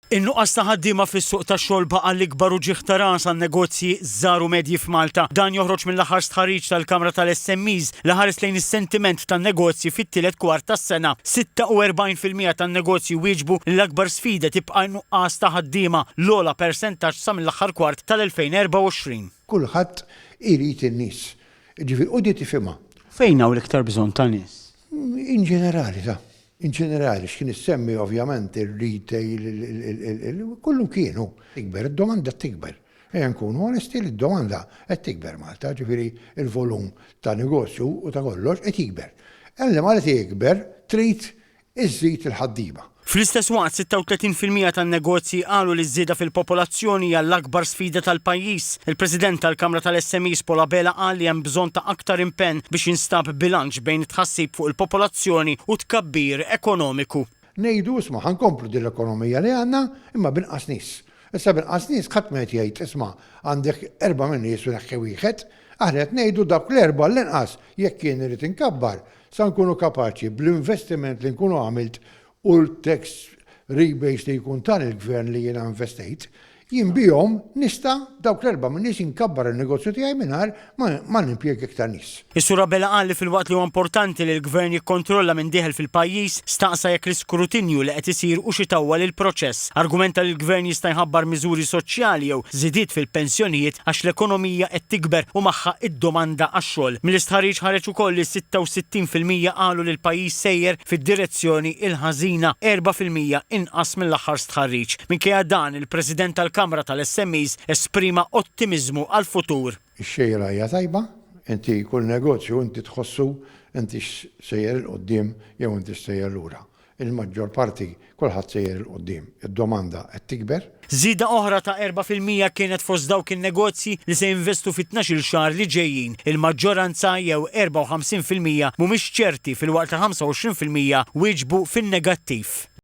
In-nuqqas ta' ħaddiema fis-suq tax-xogħol baqa' l-ikbar uġigħ ta' ras għan-negozji żgħar u medji f'Malta. Dan joħroġ mill-aħħar stħarriġ tal-Kamra tal-SMEs li ħares lejn is-sentiment tan-negozji fit-tielet kwart tas-sena. 46% tan-negozji wieġbu li l-akbar sfida tibqa' n-nuqqas ta' ħaddiema, l-ogħla persentaġġ sa mill-aħħar kwart tal-2024. Kulħadd irid in-nies. Jiġifieri u di tifhimha. Fejn hawn l-iktar bżonn ta' nies? In ġenerali, ta. In ġenerali, x'kien issemmi ovvjament ir-retail, kullu kienu. Tikber, id-domanda tikber. Ejja nkunu onesti li d-domanda qed tikber Malta, ġifieri il-volum ta' negozju u ta' kollox qed jikber. Elli ma qed jikber trid iżżid il-ħaddiema. Fl-istess waqt, 36% tan-negozji qalu li ż-żieda fil-popolazzjoni hija l-akbar sfida tal-pajjiż. Il-President tal-Kamra tal-SMEs Paul Abela qal li hemm bżonn ta' aktar impenn biex jinstab bilanċ bejn it-tħassib fuq il-popolazzjoni u t-tkabbir ekonomiku. Ngħidu isma' ħa nkomplu din l-ekonomija li għandna imma b'inqas nies. Issa b'inqas nies ħadd ma qed jgħid isma' għandek erbgħa min-nies u neħħi wieħed. Aħna qed ngħidu dawk l-erbgħa l-inqas jekk jien irrid inkabbar sa nkunu kapaċi bl-investiment li nkunu għamilt u l-tax rebates li jkun tani l-gvern li jiena investejt, jien bihom nista' dawk l-erbgħa min-nies inkabbar in-negozju tiegħi mingħajr ma nimpjega iktar nies. Is-Sur Abela qal li filwaqt li huwa importanti li l-Gvern jikkontrolla min dieħel fil-pajjiż, staqsa jekk l-iskrutinju li qed isir hux itawwal il-proċess. Argumenta li l-Gvern jista' jħabbar miżuri soċjali jew żidiet fil-pensjonijiet għax l-ekonomija qed tikber u magħha id-domanda għax-xogħol. Mill-istħarriġ ħareġ ukoll li 66% qalu li l-pajjiż sejjer fid-direzzjoni l-ħażina, 4% inqas mill-aħħar stħarriġ. Minkejja dan, il-President tal-Kamra tal-SMEs esprima ottimiżmu għall-futur. Ix-xejra hija tajba, inti kull negozju inti tħossu intix sejjer 'il quddiem jew intix sejjer lura. Il-maġġor parti kulħadd sejjer 'il quddiem. Id-domanda qed tikber. Żieda oħra ta' 4% kienet fost dawk in-negozji li se jinvestu fit-tnax-il xahar li ġejjin. Il-maġġoranza jew 54% mhumiex ċerti filwaqt li 25% wieġbu fin-negattiv.